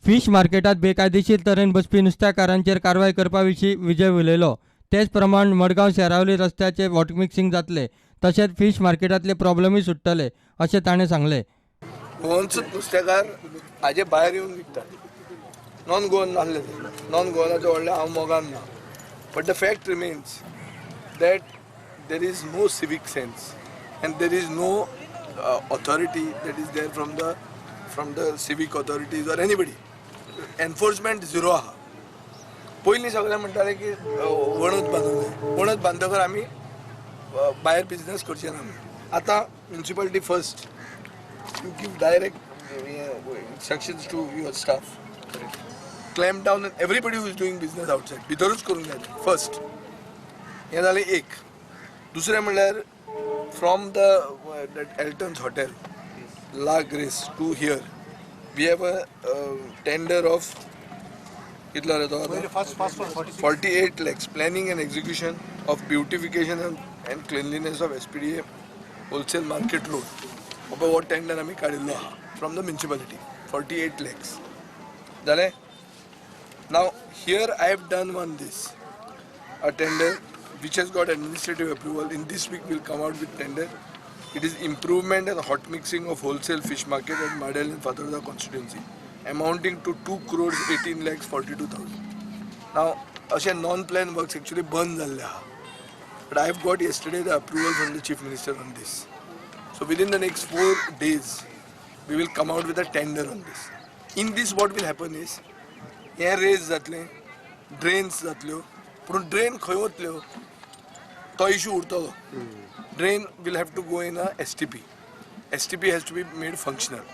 Fish मार्केटात बेकायदेशीर तरेन बसपी नुस्त्याकारांचेर कारवाय करपा विशीं विजय उलयलो. तेच प्रमाण मडगांव शेरावली रस्त्याचे हॉटमिक्सिंग जातले, तशेंच फिश मार्केटातले प्रॉब्लेमूय सुट्टले अशें ताणें सांगलें. गोवन्सूच नुस्तेकार हाजे भायर येवन विकतात. नॉन गोवन नासले ते, नॉन गोवनाचो व्हडलें हांव मोगान ना, but the fact remains that there is no civic sense and there is no authority that is there from the civic authorities or anybody. Enforcement zero आहा. पयलीं सगळे म्हणटाले की वणत बांदूंक जाय, वणत बांदतकर आमी भायर बिजनस करचे ना म्हणून. आतां municipality, first you give direct instructions to your staff, clamp down on everybody who is doing business outside. भितरूच करूंक जाय फर्स्ट. हें जालें एक. दुसरें म्हणल्यार, from the that Elton's Hotel La Grace to here, we have a tender of कितलो रे तो आतां? 48 lakhs, planning and execution of beautification and cleanliness of SPDA wholesale market road. हो टेंडर आमी काडिल्लो आहा from the municipality, 48 lakhs जालें. Now here I have done one this a tender which has got administrative approval. In this week we'll come out with tender. It is improvement and hot mixing of wholesale fish market at Madel and Fatorda constituency, amounting to 2 crores 18 lakhs 42,000. Now, अशे non plan works actually बंद जाल्ले आहा, but I have got yesterday the approval from the Chief Minister on this. So within the next 4 days, we will come out with a tender on this. In this, what will happen is, हें rays जातलें, drains जातल्यो, पूण drain खंय वतल्यो तो issue उरतलो. Drain will have to go in a STP. STP has to be made functional.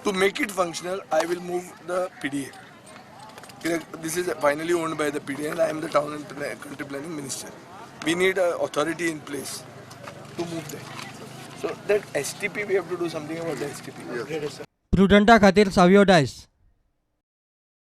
To make it functional, I will move the PDA. This is finally owned by the PDA and I am the Town and Country Planning Minister. We need a authority in place to move that. So that STP, we have to do something about the STP. प्रुडंटा खातीर सावियो डायस.